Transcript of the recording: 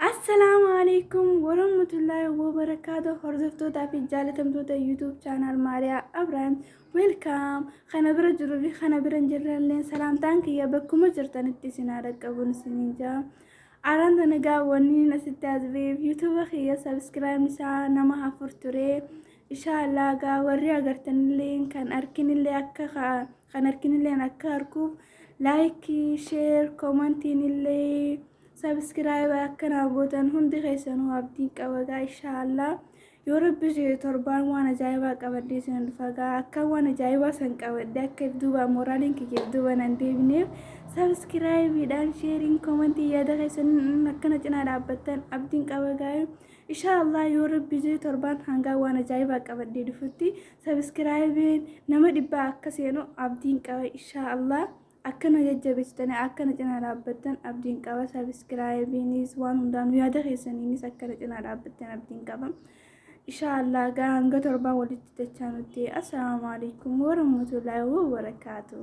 Assalaamu alaikum warahmatullaahi wabarakaatu. Hordoftootaa fi jaalatamtoota YouTube channel Maariyaa Abrahaam, welcome. Kana bira jiruu fi kana bira hin jirrelleen salaamtaan kiyya bakkuma jirtanitti isin haa dhaqqabuun isiniin jaa. Araan tana gaa wanni asitti as ba'eef YouTube kiyya subscribe isaa nama 4 ture. Inshaallah gaa warri agartanillee kan arkinillee akka kan arkinillee akka arkuuf like, share, commentiin illee subscribe akkanaa gootan hundi keessanuu abdiin qaba gaa. Inshaallah yoo Rabbi jedhe torbaan waan ajaa'ibaa qabadhee isin dhufa gaa. Akka waan ajaa'ibaa san qabadhee akka if duuba mooraaliin kiyya if duuba nan deebineef subscribeiidhaan, shareiin, commentii, yaada keessan akkana cinaa dhaabbattan abdiin qaba gaa. Inshaallah yoo Rabbi jedhe torbaan hangaa waan ajaa'ibaa qabadhee dhufutti subscribeiin nama 100 akka seenu abdiin qaba. Inshaallah akkana jajjabeessitanii akkana cinaa dhaabbattan abdiin qaba. Subscribeiinis waan hundaanuu yaada keessaniinis akkana cinaa dhaabbattan abdiin qaba. Inshaallah gaa hanga torbaan walitti dachaa nutti. Assalaamu alaikum warahmatullaahi wabarakaatu.